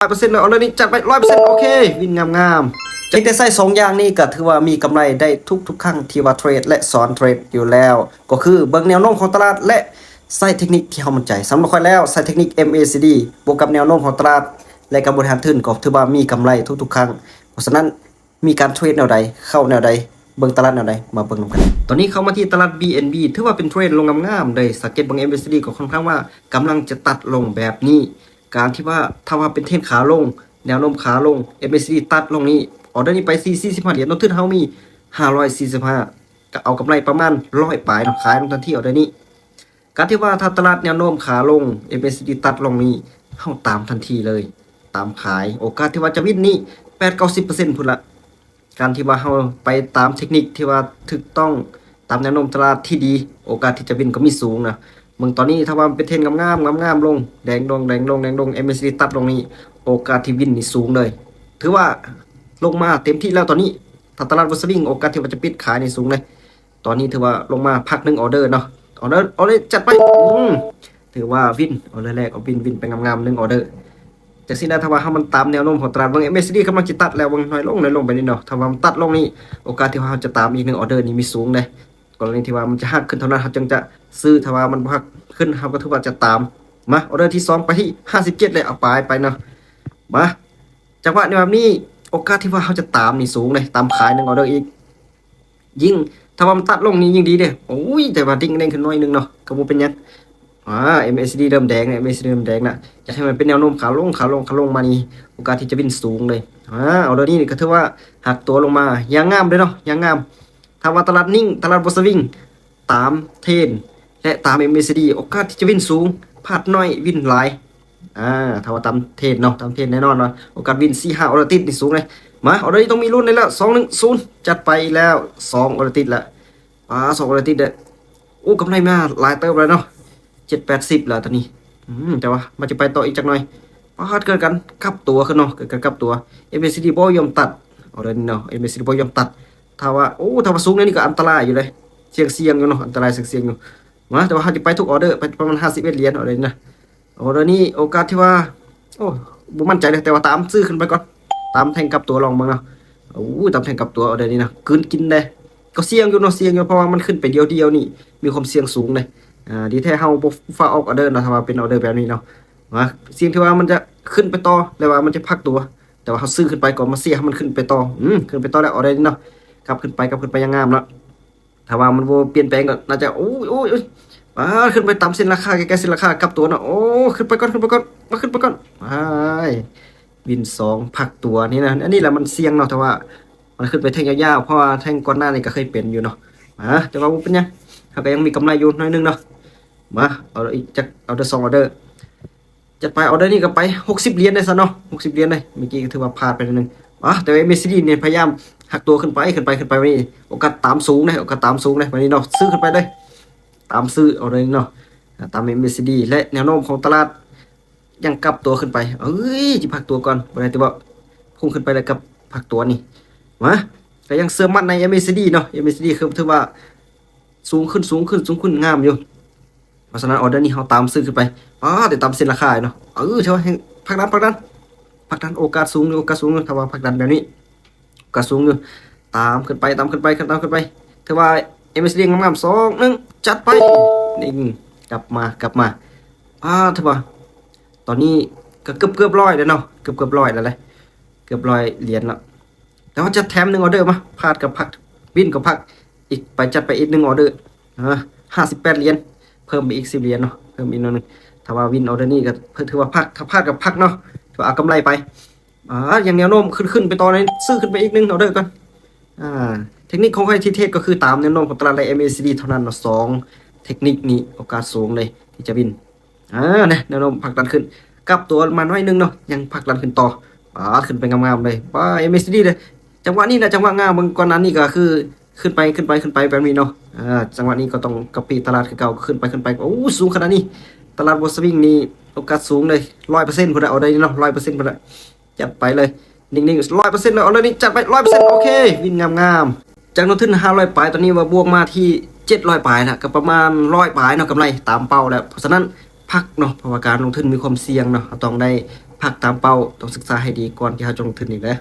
ຮ້ອຍເປີເຊັນ ແລ້ວ ອໍເດີນີ້ຈັດໄປ ຮ້ອຍເປີເຊັນ ໂອເຄ ວິນງາມໆ. ພຽງແຕ່ໃຊ້ສອງຢ່າງນີ້ກໍຖືວ່າມີກຳໄລໄດ້ທຸກໆຄັ້ງທີ່ວ່າເທຣດ ແລະ ສອນເທຣດຢູ່ແລ້ວ ກໍຄືເບິ່ງແນວໂນ້ມຂອງຕະຫຼາດ ແລະ ໃຊ້ເທັກນິກທີ່ເຮົາໝັ້ນໃຈ. ສຳລັບຂ້ອຍແລ້ວ ໃຊ້ເທັກນິກ ເອັມເອຊີດີ ບວກກັບແນວໂນ້ມຂອງຕະຫຼາດ ແລະ ການບໍລິຫານທຶນ ກໍຖືວ່າມີກຳໄລທຸກໆຄັ້ງ. ເພາະສະນັ້ນ ມີການເທຣດແນວໃດ ເຂົ້າແນວໃດ ເບິ່ງຕະຫຼາດແນວໃດ ມາເບິ່ງນຳກັນ. ຕອນນີ້ເຂົ້າມາທີ່ຕະຫຼາດ ບີເອັນບີ ຖືວ່າເປັນເທຣນລົງງາມໆເລີຍ. ສັງເກດເບິ່ງ ເອັມເອຊີດີ ກໍຄ່ອນຂ້າງວ່າກຳລັງຈະຕັດລົງແບບນີ້. ການທີ່ວ່າ ຖ້າວ່າເປັນເທຣນຂາລົງ ແນວໂນ້ມຂາລົງ ເອັມເອຊີດີ ຕັດລົງນີ້ ອໍເດີນີ້ໄປສີ່ ສີ່ສິບຫ້າຫຼຽນ ຕົ້ນທຶນເຮົາມີຫ້າຮ້ອຍສີ່ສິບຫ້າ ກໍເອົາກຳໄລປະມານຮ້ອຍປາຍເນາະ ຂາຍລົງທັນທີ ອໍເດີນີ້. ການທີ່ວ່າຖ້າຕະຫຼາດແນວໂນ້ມຂາລົງ ເອັມເອຊີດີ ຕັດລົງນີ້ ເຮົາຕາມທັນທີເລີຍ ຕາມຂາຍ ໂອກາດທີ່ວ່າຈະວິນນີ້ ແປດເກົ້າສິບເປີເຊັນ ພຸ້ນລະ. ການທີ່ວ່າເຮົາໄປຕາມເທັກນິກທີ່ວ່າຖືກຕ້ອງ ຕາມແນວໂນ້ມຕະຫຼາດທີ່ດີ ໂອກາດທີ່ຈະວິນກໍມີສູງນະ. ເບິ່ງຕອນນີ້ ຖ້າວ່າມັນເປັນເທຣນງາມໆ ງາມໆ ລົງ ແດງດົງ ແດງດົງ ແດງດົງ ເອັມເອຊີດີ ຕັດລົງນີ້ ໂອກາດທີ່ວິນນີ້ສູງເລີຍ ຖືວ່າລົງມາເຕັມທີ່ແລ້ວຕອນນີ້. ຖ້າຕະຫຼາດບໍ່ສະວິງ ໂອກາດທີ່ວ່າຈະປິດຂາຍນີ້ສູງເລີຍ. ຕອນນີ້ຖືວ່າລົງມາພັກໜຶ່ງ ອໍເດີເນາະ ອໍເດີ ອໍເດີຈັດໄປ ອືມ ຖືວ່າວິນ ອໍເດີແລກ ເອົາວິນ ວິນໄປງາມໆ ໜຶ່ງ ອໍເດີ. ຈັ່ງຊີ້ນະ ຖ້າວ່າເຮົາມັນຕາມແນວໂນ້ມຂອງຕະຫຼາດ ເບິ່ງ ເອັມເອຊີດີ ກຳລັງຊິຕັດແລ້ວ ເບິ່ງ ໜ້ອຍລົງ ໜ້ອຍລົງໄປນີ້ເນາະ. ຖ້າວ່າມັນຕັດລົງນີ້ ໂອກາດທີ່ວ່າເຮົາຈະຕາມອີກໜຶ່ງ ອໍເດີນີ້ມີສູງເດ້. ກໍລະນີທີ່ວ່າມັນຈະຫັກຂຶ້ນເທົ່ານັ້ນ ເຮົາຈຶ່ງຈະຊື້ ຖ້າວ່າມັນບໍ່ຫັກຂຶ້ນ ເຮົາກໍຖືວ່າຈະຕາມ. ມາ ອໍເດີທີສອງ ໄປທີ່ຫ້າສິບເຈັດເລີຍ ເອົາປາຍໄປເນາະ. ມາ ຈັງຫວະນີ້ແບບນີ້ ໂອກາດທີ່ວ່າເຮົາຈະຕາມນີ້ສູງເດ້ ຕາມຂາຍໜຶ່ງ ອໍເດີອີກ. ຍິ່ງ ຖ້າວ່າມັນຕັດລົງນີ້ຍິ່ງດີເດ້. ໂອ້ຍ ແຕ່ວ່າດິ້ງເດ້ງຂຶ້ນໜ້ອຍໜຶ່ງເນາະ ກໍບໍ່ເປັນຫຍັງ. ອາ ເອັມເອຊີດີ ເລີ່ມແດງແລ້ວ ເອັມເອຊີດີ ເລີ່ມແດງແລ້ວ. ຢາກໃຫ້ມັນເປັນແນວໂນ້ມຂາລົງ ຂາລົງ ຂາລົງມານີ້ ໂອກາດທີ່ຈະວິນສູງເລີຍ. ອາ ອໍເດີນີ້ກໍຖືວ່າຫັກຕົວລົງມາຢ່າງງາມເດ້ເນາະ ຢ່າງງາມ. ຖ້າວ່າຕະຫຼາດນິ່ງ ຕະຫຼາດບໍ່ສະວິງ ຕາມເທຣນ ແລະ ຕາມ ເອັມເອຊີດີ ໂອກາດທີ່ຈະວິນສູງ ພາດໜ້ອຍ ວິນຫຼາຍ. ອາ ຖ້າວ່າຕາມເທຣນເນາະ ຕາມເທຣນແນ່ນອນວ່າໂອກາດວິນສີ່ຫ້າອໍເດີຕິດນີ້ສູງເລີຍ. ມາ ອໍເດີນີ້ຕ້ອງມີລຸ້ນໄດ້ແລ້ວ ສອງໜຶ່ງສູນ ຈັດໄປອີກແລ້ວ ສອງອໍເດີຕິດແລ້ວ. ປາ ສອງອໍເດີຕິດເດ້. ໂອ້ ກຳໄລມາຫຼາຍເຕີບແລ້ວເນາະ ເຈັດແປດສິບແລ້ວຕອນນີ້. ອືມ ແຕ່ວ່າມັນຈະໄປຕໍ່ອີກຈັກໜ່ອຍ. ປາດ ເກີດການກັບຕົວຂຶ້ນເນາະ ເກີດການກັບຕົວ. ເອັມເອຊີດີ ບໍ່ຍອມຕັດ ອໍເດີນີ້ເນາະ ເອັມເອຊີດີ ບໍ່ຍອມຕັດ. ຖ້າວ່າ ໂອ້ ຖ້າວ່າສູງແນວນີ້ກໍອັນຕະລາຍຢູ່ເດ້ ສ່ຽງໆຢູ່ເນາະ ອັນຕະລາຍສ່ຽງໆຢູ່. ມາ ແຕ່ວ່າເຮົາຈະໄປທຸກອໍເດີ ໄປປະມານຫ້າສິບເອັດຫຼຽນ ອໍເດີນີ້ນະ. ອໍເດີນີ້ໂອກາດທີ່ວ່າ ໂອ້ ບໍ່ໝັ້ນໃຈເດ້ ແຕ່ວ່າຕາມຊື້ຂຶ້ນໄປກ່ອນ ຕາມແທ່ງກັບຕົວລອງເບິ່ງເນາະ. ໂອ້ ຕາມແທ່ງກັບຕົວ ອໍເດີນີ້ນະ ກືນກິນເດ້. ກໍສ່ຽງຢູ່ເນາະ ສ່ຽງຢູ່ ເພາະວ່າມັນຂຶ້ນໄປດຽວໆນີ້ ມີຄວາມສ່ຽງສູງເດ້. ອາ ດີແທ້ເຮົາບໍ່ຟ້າວອອກອໍເດີເນາະ ຖ້າວ່າເປັນອໍເດີແບບນີ້ເນາະ. ມາ ສ່ຽງທີ່ວ່າມັນຈະຂຶ້ນໄປຕໍ່ ຫຼືວ່າມັນຈະພັກຕົວ ແຕ່ວ່າເຮົາຊື້ຂຶ້ນໄປກໍມາເຊຍໃຫ້ມັນຂຶ້ນໄປຕໍ່. ອືມ ຂຶ້ນໄປຕໍ່ແລ້ວ ອໍເດີນີ້ເນາະ ກັບຂຶ້ນໄປ ກັບຂຶ້ນໄປຢ່າງງາມເນາະ. ຖ້າວ່າມັນບໍ່ປ່ຽນແປງກໍໜ້າຈະ ໂອ້ຍ ໂອ້ຍ ໂອ້ຍ ປາດ ຂຶ້ນໄປຕາມເສັ້ນລາຄາ ໃກ້ໆເສັ້ນລາຄາ ກັບຕົວເນາະ. ໂອ້ ຂຶ້ນໄປກ່ອນ ຂຶ້ນໄປກ່ອນ ມາ ຂຶ້ນໄປກ່ອນ. ອ້າຍ ວິນສອງ ພັກຕົວນີ້ນະ. ອັນນີ້ລະມັນສ່ຽງເນາະ ແຕ່ວ່າມັນຂຶ້ນໄປແທ່ງຍາວໆ ເພາະວ່າແທ່ງກ່ອນໜ້ານີ້ກໍເຄີຍເປັນຢູ່ເນາະ. ອາ ແຕ່ວ່າບໍ່ເປັນຫຍັງ ເຮົາກໍຍັງມີກຳໄລຢູ່ໜ້ອຍໜຶ່ງເນາະ. ມາ ເອົາອີກຈັກ ເອົາເດີ ສອງອໍເດີ. ຈັດໄປ ອໍເດີນີ້ກໍໄປຫົກສິບຫຼຽນໄດ້ຊັ້ນເນາະ ຫົກສິບຫຼຽນເດ້. ເມື່ອກີ້ກໍຖືວ່າພາດໄປໜ້ອຍໜຶ່ງ. ອາ ແຕ່ວ່າ ເອັມເອຊີດີ ນີ້ພະຍາຍາມຫັກຕົວຂຶ້ນໄປ ຂຶ້ນໄປ ຂຶ້ນໄປ. ວັນນີ້ໂອກາດຕາມສູງເດ້ ໂອກາດຕາມສູງເດ້ ວັນນີ້ເນາະ ຊື້ຂຶ້ນໄປເລີຍ ຕາມຊື້ ອໍເດີນີ້ເນາະ. ອາ ຕາມ ເອັມເອຊີດີ ແລະ ແນວໂນ້ມຂອງຕະຫຼາດຍັງກັບຕົວຂຶ້ນໄປ. ເອີຍ ຊິພັກຕົວກ່ອນ ບໍ່ໄດ້ຕິ ເວົ້າ ພຸ່ງຂຶ້ນໄປແລ້ວກັບພັກຕົວນີ້. ມາ ກໍຍັງເຊື່ອໝັ້ນໃນ ເອັມເອຊີດີ ເນາະ ເອັມເອຊີດີ ຄືຖືວ່າສູງຂຶ້ນ ສູງຂຶ້ນ ສູງຂຶ້ນ ງາມຢູ່. ເພາະສະນັ້ນ ອໍເດີນີ້ເຮົາຕາມຊື້ຂຶ້ນໄປ. ປາດ ໄດ້ຕາມເສັ້ນລາຄາເນາະ. ເອີ ຖືວ່າແຮງ ພັກດັນ ພັກດັນ ພັກດັນ ໂອກາດສູງຢູ່ ໂອກາດສູງຢູ່ ຖ້າວ່າພັກດັນແບບນີ້ ໂອກາດສູງຢູ່. ຕາມຂຶ້ນໄປ ຕາມຂຶ້ນໄປ ຕາມຂຶ້ນໄປ. ຖືວ່າ ເອັມເອຊີດີ ງາມໆ ສອງ ໜຶ່ງ ຈັດໄປ. ນີ້ ກັບມາ ກັບມາ. ອາ ຖືວ່າຕອນນີ້ກໍເກືອບໆຮ້ອຍແລ້ວເນາະ ເກືອບໆຮ້ອຍແລ້ວແຫຼະ ເກືອບຮ້ອຍຫຼຽນແລ້ວ. ແຕ່ວ່າຈັດແຖມໜຶ່ງອໍເດີມາ ພາດກໍພັກ ວິນກໍພັກ ອີກ ໄປ ຈັດໄປອີກໜຶ່ງອໍເດີ. ອາ ຫ້າສິບແປດຫຼຽນ ເພີ່ມໄປອີກສິບຫຼຽນເນາະ ເພີ່ມອີກໜ້ອຍໜຶ່ງ. ຖ້າວ່າວິນອໍເດີນີ້ກໍຖືວ່າພັກ ຖ້າພາດກໍພັກເນາະ ຖືວ່າເອົາກຳໄລໄປ. ອາ ຍັງແນວໂນ້ມຂຶ້ນ ຂຶ້ນໄປຕໍ່ໃນ ຊື້ຂຶ້ນໄປອີກໜຶ່ງອໍເດີກ່ອນ. ອາ ເທັກນິກຂອງຂ້ອຍທີ່ເທດກໍຄືຕາມແນວໂນ້ມຂອງຕະຫຼາດ ແລະ ເອັມເອຊີດີ ເທົ່ານັ້ນເນາະ ສອງເທັກນິກນີ້ໂອກາດສູງເລີຍທີ່ຈະວິນ. ອາ ແນະ ແນວໂນ້ມຜັກດັນຂຶ້ນ ກັບຕົວມາໜ້ອຍໜຶ່ງເນາະ ຍັງຜັກດັນຂຶ້ນຕໍ່. ປາດ ຂຶ້ນໄປງາມໆເລີຍ ປາດ ເອັມເອຊີດີເດ້. ຈັງຫວະນີ້ແຫຼະ ຈັງຫວະງາມ ເບິ່ງກ່ອນໜ້ານີ້ກໍຄືຂຶ້ນໄປ ຂຶ້ນໄປ ຂຶ້ນໄປແບບນີ້ເນາະ. ອາ ຈັງຫວະນີ້ກໍຕ້ອງກັບປີຕະຫຼາດຄືເກົ່າ ຂຶ້ນໄປ ຂຶ້ນໄປ. ໂອ້ ສູງຂະໜາດນີ້ ຕະຫຼາດບໍ່ສະວິງນີ້ໂອກາດສູງເລີຍ ຮ້ອຍເປີເຊັນພຸ້ນລະ ເອົາໄດ້ເນາະ ຮ້ອຍເປີເຊັນພຸ້ນລະ. ຈັດໄປເລີຍ ນິ່ງໆ ຮ້ອຍເປີເຊັນເລີຍ ເອົາເລີຍນີ້ ຈັດໄປ ຮ້ອຍເປີເຊັນ ໂອເຄ ວິນງາມໆ. ຈາກລົງທຶນຫ້າຮ້ອຍປາຍ ຕອນນີ້ວ່າບວກມາທີ່ເຈັດຮ້ອຍປາຍລະ ກໍປະມານຮ້ອຍປາຍເນາະ ກຳໄລຕາມເປົ້າແລ້ວ. ເພາະສະນັ້ນພັກເນາະ ເພາະວ່າການລົງທຶນມີຄວາມສ່ຽງເນາະ ເຮົາຕ້ອງໄດ້ ພັກຕາມເປົ້າ, ຕ້ອງສຶກສາໃຫ້ດີກ່ອນທີ່ເຮົາຈະລົງທຶນອີກເດີ.